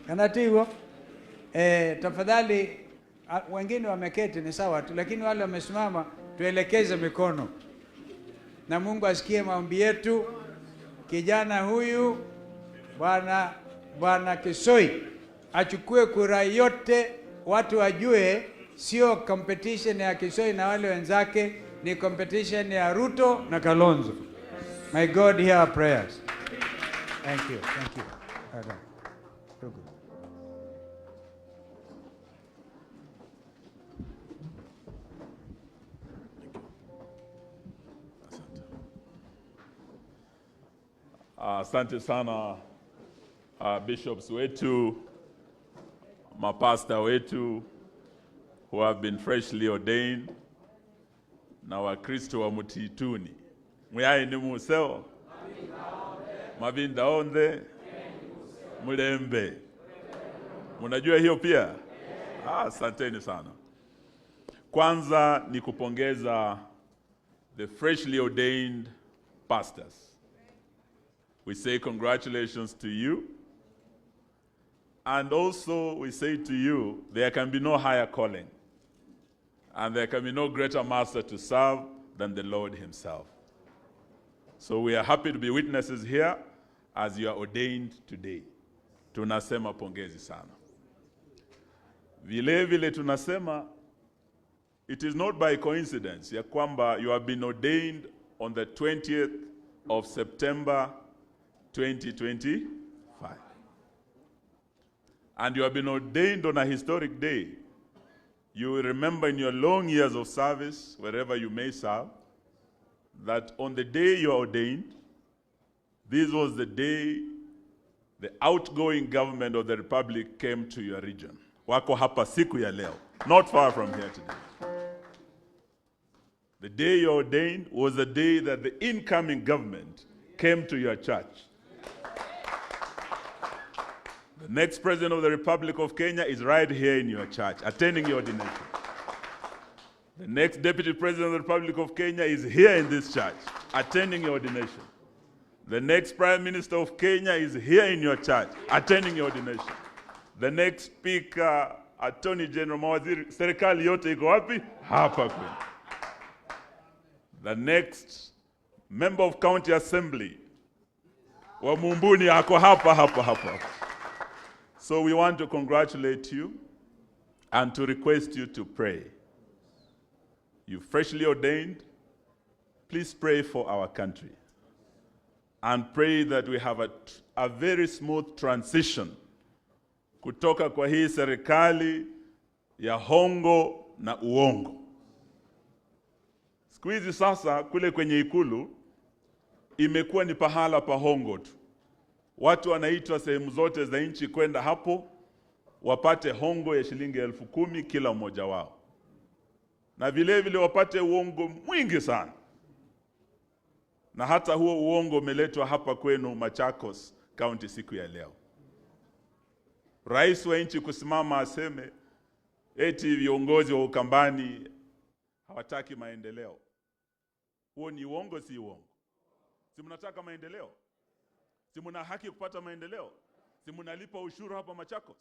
Kanativo tafadhali, wengine wameketi ni sawa tu, lakini wale wamesimama tuelekeze mikono na Mungu asikie maombi yetu. Kijana huyu Bwana Kisoi achukue kura yote, watu wajue sio competition ya Kisoi na wale wenzake, ni competition ya Ruto na Kalonzo. May God hear our prayers. Thank you. Thank you. Okay. Ndugu. Asante sana bishops wetu, mapasta wetu who have been freshly ordained na Wakristo wa Mutituni. Muyai ni museo mavinda onde mulembe. Munajua hiyo pia? Asanteni sana. Kwanza ni kupongeza the freshly ordained pastors. We say congratulations to you. And also we say to you, there can be no higher calling. And there can be no greater master to serve than the Lord himself. So we are happy to be witnesses here as you are ordained today. Tunasema pongezi sana. Vile vile tunasema it is not by coincidence ya kwamba you have been ordained on the 20th of September 2025. And you have been ordained on a historic day. You will remember in your long years of service, wherever you may serve, that on the day you are ordained, this was the day the outgoing government of the Republic came to your region. Wako hapa siku ya leo, not far from here today. The day you ordained was the day that the incoming government came to your church. The next president of the Republic of Kenya is right here in your church, attending your ordination. The next deputy president of the Republic of Kenya is here in this church, attending your ordination. The next prime minister of Kenya is here in your church, attending your ordination. The next speaker, attorney general, mawaziri, serikali yote iko wapi? Hapa kwenu. The next member of county assembly wa Mumbuni ako hapa hapa hapa. So we want to congratulate you and to request you to pray. You freshly ordained, please pray for our country and pray that we have a very smooth transition kutoka kwa hii serikali ya hongo na uongo. Siku hizi sasa kule kwenye ikulu imekuwa ni pahala pa hongo tu. Watu wanaitwa sehemu zote za nchi kwenda hapo wapate hongo ya shilingi 10,000 kila mmoja wao, na vile vile wapate uongo mwingi sana, na hata huo uongo umeletwa hapa kwenu Machakos County siku ya leo. Rais wa nchi kusimama aseme eti viongozi wa Ukambani hawataki maendeleo. Huo ni uongo, si uongo? Si mnataka maendeleo? Si mna haki kupata maendeleo? Si mnalipa ushuru hapa Machakos?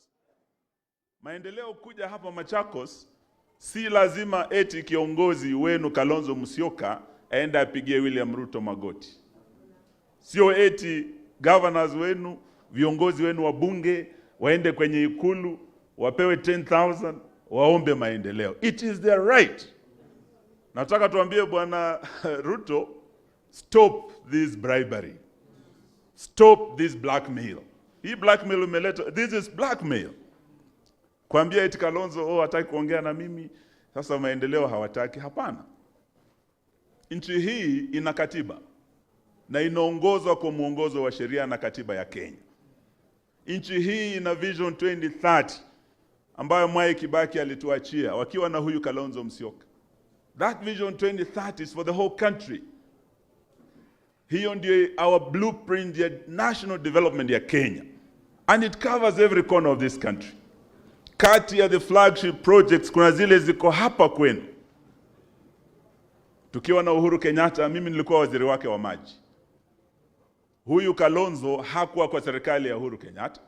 Maendeleo kuja hapa Machakos si lazima eti kiongozi wenu Kalonzo Musyoka aende apigie William Ruto magoti. Sio eti governors wenu, viongozi wenu wa bunge waende kwenye ikulu wapewe 10,000 waombe maendeleo. It is their right. Nataka tuambie Bwana Ruto, stop this bribery. Stop this blackmail. Hii blackmail umeleta, this is blackmail. Kuambia eti Kalonzo, oh, hataki kuongea na mimi, sasa maendeleo hawataki. Hapana. Nchi hii ina katiba na inaongozwa kwa mwongozo wa sheria na katiba ya Kenya. Nchi hii ina Vision 2030 ambayo Mwai Kibaki alituachia wakiwa na huyu Kalonzo Musyoka. That Vision 2030 is for the whole country. Hiyo ndio our blueprint ya national development ya Kenya. And it covers every corner of this country. Kati ya the flagship projects kuna zile ziko hapa kwenu. Tukiwa na Uhuru Kenyatta, mimi nilikuwa waziri wake wa maji. Huyu Kalonzo hakuwa kwa serikali ya Uhuru Kenyatta,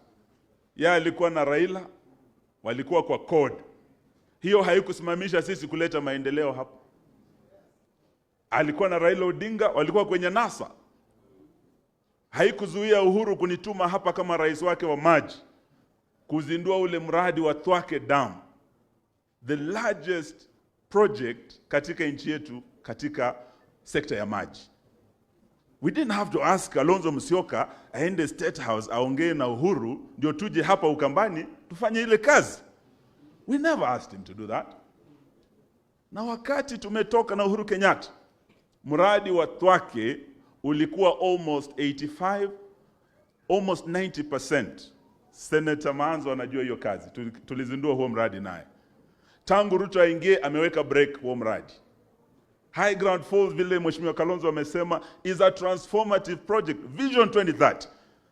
Yeye alikuwa na Raila, walikuwa kwa CORD. Hiyo haikusimamisha sisi kuleta maendeleo hapa. Alikuwa na Raila Odinga, walikuwa kwenye NASA. Haikuzuia Uhuru kunituma hapa kama rais wake wa maji kuzindua ule mradi wa Thwake Dam, the largest project katika nchi yetu katika sekta ya maji. We didn't have to ask Kalonzo Musyoka aende State House aongee na Uhuru ndio tuje hapa Ukambani tufanye ile kazi. We never asked him to do that. Na wakati tumetoka na Uhuru Kenyatta, mradi wa Thwake ulikuwa almost 85, almost 90%. Senator Maanzo anajua hiyo kazi. Tulizindua huo mradi naye. Tangu Ruto aingie ameweka break huo mradi. High Ground Falls, vile Mheshimiwa Kalonzo amesema, is a transformative project. Vision 2030.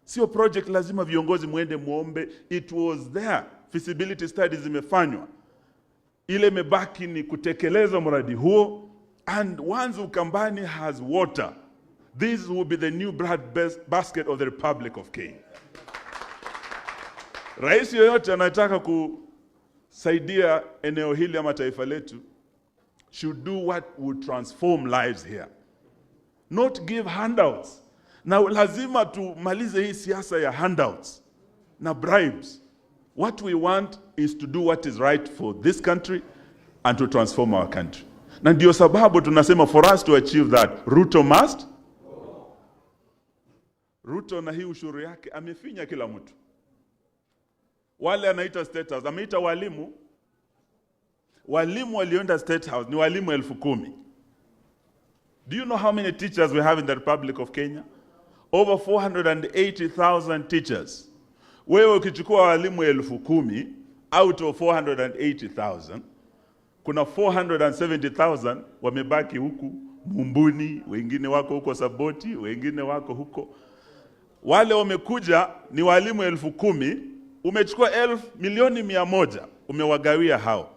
Sio project lazima viongozi muende muombe. It was there. Feasibility studies zimefanywa. Ile imebaki ni kutekeleza mradi huo, and once Ukambani has water, this will be the new bread basket of the Republic of Kenya. Rais yoyote anayetaka kusaidia eneo hili ama taifa letu should do what would transform lives here, not give handouts. Na lazima tumalize hii siasa ya handouts na bribes. What we want is to do what is right for this country and to transform our country. Na ndio sababu tunasema for us to achieve that, Ruto must. Ruto na hii ushuru yake amefinya kila mtu. Wale anaita State House, ameita walimu. Walimu walioenda State House ni walimu 10,000. Do you know how many teachers we have in the Republic of Kenya? Over 480,000 teachers. Wewe ukichukua walimu 10,000 out of 480,000, kuna 470,000 wamebaki huku Mumbuni, wengine wako huko Saboti, wengine wako huko. Wale wamekuja ni walimu 10,000, umechukua 1,100,000,000 umewagawia hao.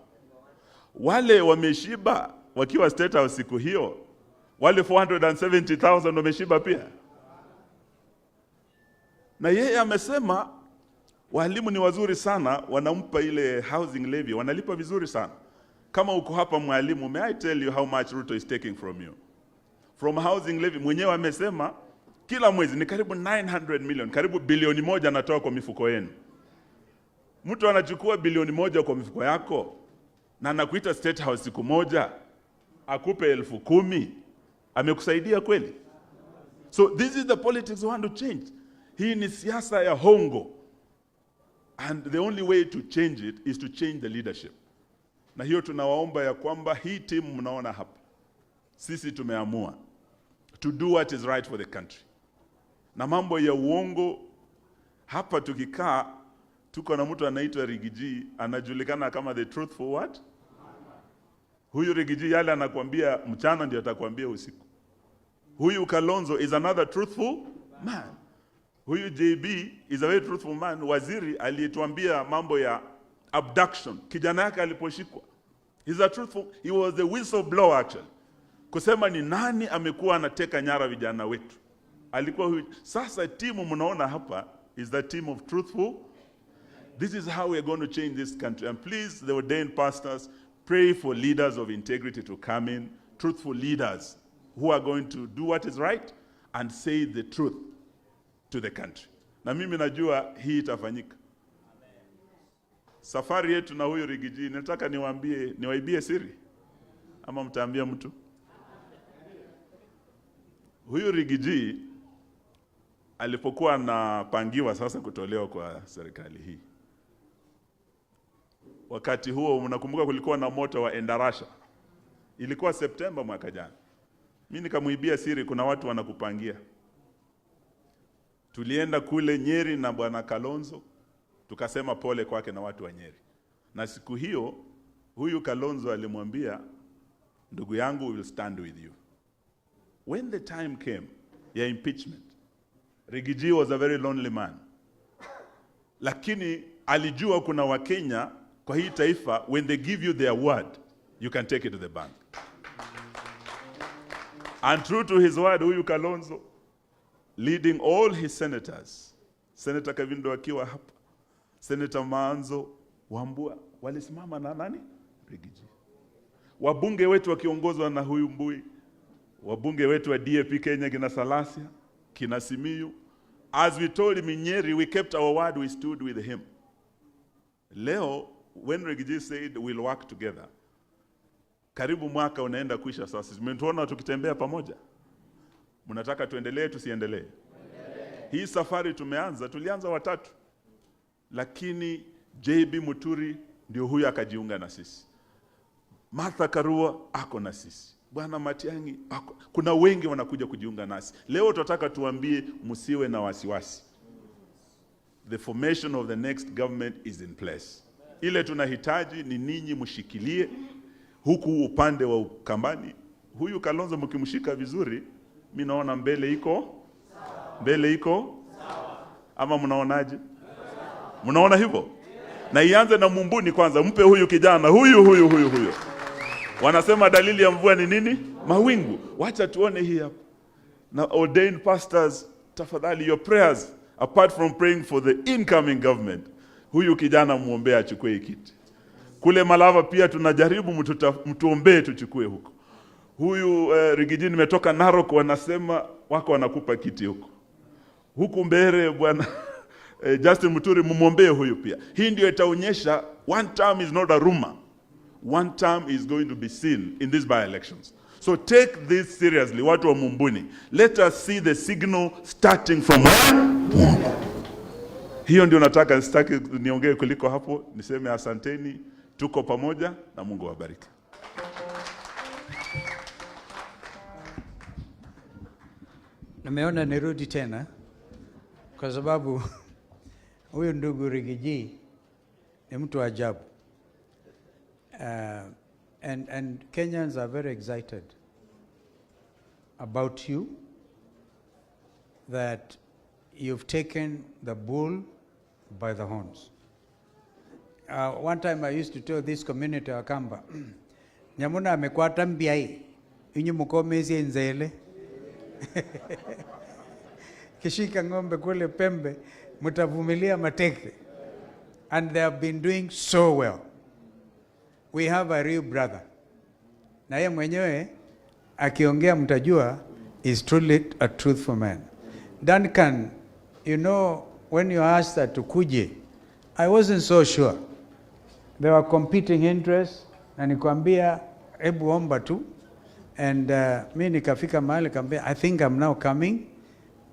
Wale wameshiba wakiwa State House siku hiyo, wale 470,000 wameshiba pia. Na yeye amesema walimu ni wazuri sana, wanampa ile housing levy, wanalipa vizuri sana. Kama uko hapa mwalimu, may I tell you how much Ruto is taking from you? From housing levy, mwenyewe amesema kila mwezi ni karibu 900 million, karibu bilioni 1 anatoa kwa mifuko yenu. Mtu anachukua bilioni 1 kwa mifuko yako na anakuita State House siku moja akupe 10,000, amekusaidia kweli? So this is the politics we want to change. Hii ni siasa ya hongo. And the only way to change it is to change the leadership. Na hiyo tunawaomba ya kwamba hii timu mnaona hapa, sisi tumeamua to do what is right for the country. Na mambo ya uongo hapa tukikaa, tuko na mtu anaitwa Riggy G, anajulikana kama the truthful what? Huyu Riggy G yale anakuambia mchana ndio atakwambia usiku. Huyu Kalonzo is another truthful man. Huyu JB is a very truthful man, waziri aliyetuambia mambo ya abduction, kijana yake aliposhikwa. He's a truthful, he was the whistleblower actually. Kusema ni nani amekuwa anateka nyara vijana wetu. Alikuwa huyu. Sasa timu mnaona hapa is the team of truthful. This is how we are going to change this country. And please, the ordained pastors, pray for leaders of integrity to come in, truthful leaders who are going to do what is right and say the truth to the country. Na mimi najua hii itafanyika. Safari yetu na huyu Riggy G, nataka niwaambie, niwaibie siri ama mtaambia mtu? Huyu Riggy G alipokuwa anapangiwa sasa kutolewa kwa serikali hii, wakati huo mnakumbuka kulikuwa na moto wa Endarasha, ilikuwa Septemba mwaka jana. Mimi nikamuibia siri, kuna watu wanakupangia. Tulienda kule Nyeri na bwana Kalonzo, tukasema pole kwake na watu wa Nyeri. Na siku hiyo huyu Kalonzo alimwambia, ndugu yangu, we will stand with you. When the time came ya impeachment, Riggy G was a very lonely man. Lakini alijua kuna Wakenya kwa hii taifa, when they give you their word, you can take it to the bank. And true to his word, huyu Kalonzo leading all his senators, Senator Kavindo akiwa hapa, Senator Maanzo Wambua walisimama na nani? Riggy G. Wabunge wetu wakiongozwa na huyu Mbui, wabunge wetu wa DAP Kenya kina Salasia, kina Simiyu. As we told him in Nyeri, we kept our word, we stood with him. Leo, when Riggy G said we'll work together, karibu mwaka unaenda kuisha sasa, mmetuona tukitembea pamoja. Mnataka tuendelee tusiendelee? Hii safari tumeanza, tulianza watatu, lakini JB Muturi ndio huyu akajiunga na sisi. Martha Karua ako na sisi, Bwana Matiang'i ako. Kuna wengi wanakuja kujiunga nasi leo. Tunataka tuambie msiwe na wasiwasi, the formation of the next government is in place. Ile tunahitaji ni ninyi mshikilie huku upande wa Ukambani. Huyu Kalonzo mkimshika vizuri, mi naona mbele iko mbele iko, ama mnaonaje? Mnaona hivyo? Na ianze na Mumbuni kwanza, mpe huyu kijana huyu huyu huyu huyu. Wanasema dalili ya mvua ni nini? Mawingu. Wacha tuone hii hapa. Na ordained pastors, tafadhali your prayers, apart from praying for the incoming government, huyu kijana muombee achukue hii kiti. Kule Malava pia tunajaribu, mtuombee tuchukue huko. Huyu Riggy G nimetoka Narok, wanasema wako wanakupa kiti huko. Huku Mbeere bwana Justin Muturi mumwombee huyu pia. Hii ndio itaonyesha one term is not a rumor. One term is going to be seen in these by-elections. So take this seriously, watu wa Mumbuni. Let us see the signal starting from where? Hiyo ndio nataka, sitaki niongee kuliko hapo, niseme asanteni, tuko pamoja na Mungu awabariki. Nimeona nirudi tena kwa sababu huyu ndugu Riggy G ni mtu wa ajabu. And Kenyans are very excited about you, that you've taken the bull by the horns. One time I used to tell this community wa Kamba, Nyamuna amekwata mbiai, inyu mukomezi nzele. Kishika ng'ombe kule pembe, mutavumilia mateke. And they have been doing so well. We have a real brother. Na yeye mwenyewe akiongea mtajua is truly a truthful man. Duncan, you know, when you asked that tukuje, I wasn't so sure. There were competing interests, na nikwambia hebu omba tu. And mi nikafika mahali nikamwambia, I think I'm now coming,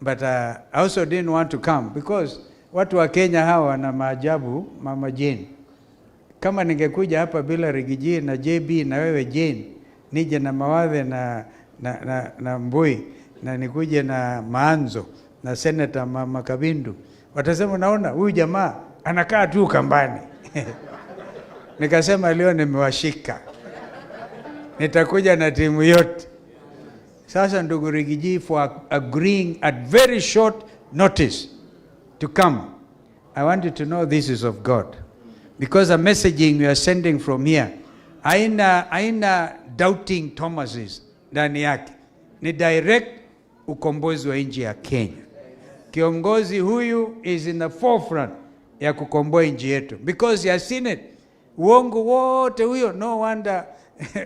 but I also didn't want to come because watu wa Kenya hawa wana maajabu, Mama Jane. Kama ningekuja hapa bila Riggy G na JB na wewe Jane, nije na Mawathe na Mbui na nikuje na Maanzo na Senator Mama Kabindu, watasema naona huyu jamaa anakaa tu kambani. Nikasema leo nimewashika, nitakuja na timu yote. Sasa ndugu Riggy G, for agreeing at very short notice to come, I want you to know this is of God. Because the messaging we are sending from here haina doubting Thomases ndani yake, ni direct ukombozi wa nchi ya Kenya. Kiongozi huyu is in the forefront ya kukomboa nchi yetu because he has seen it. Uongo wote huyo, no wonder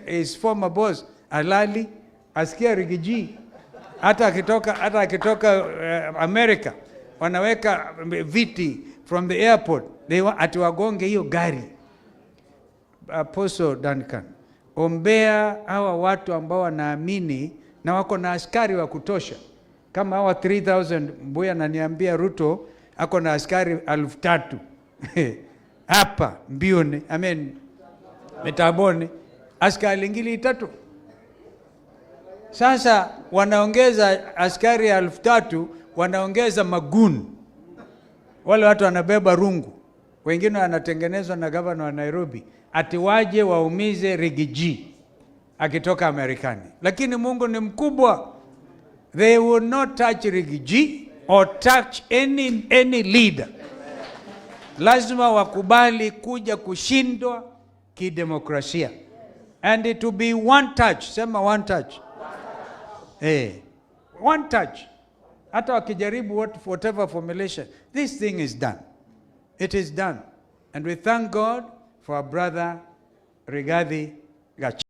his former boss alali asikia Riggy G, hata akitoka America wanaweka viti from the airport, they ati wagonge hiyo gari. Apostle Duncan, ombea hawa watu ambao wanaamini na wako na askari wa kutosha kama hawa 3000. Mbuya ananiambia Ruto ako na askari 3000 hapa Mbiuni, I mean Mitaboni, askari ngili tatu. Sasa wanaongeza askari 3000, wanaongeza magun, wale watu wanabeba rungu, wengine wanatengenezwa na gavana wa Nairobi, ati waje waumize Riggy G akitoka Amerikani. Lakini Mungu ni mkubwa, they will not touch Riggy G or touch any leader. Lazima wakubali kuja kushindwa kidemokrasia, and it will be one touch. Sema one touch. One touch. Hata wakijaribu whatever formulation, this thing is done. It is done. And we thank God for our brother Rigathi Gachagua.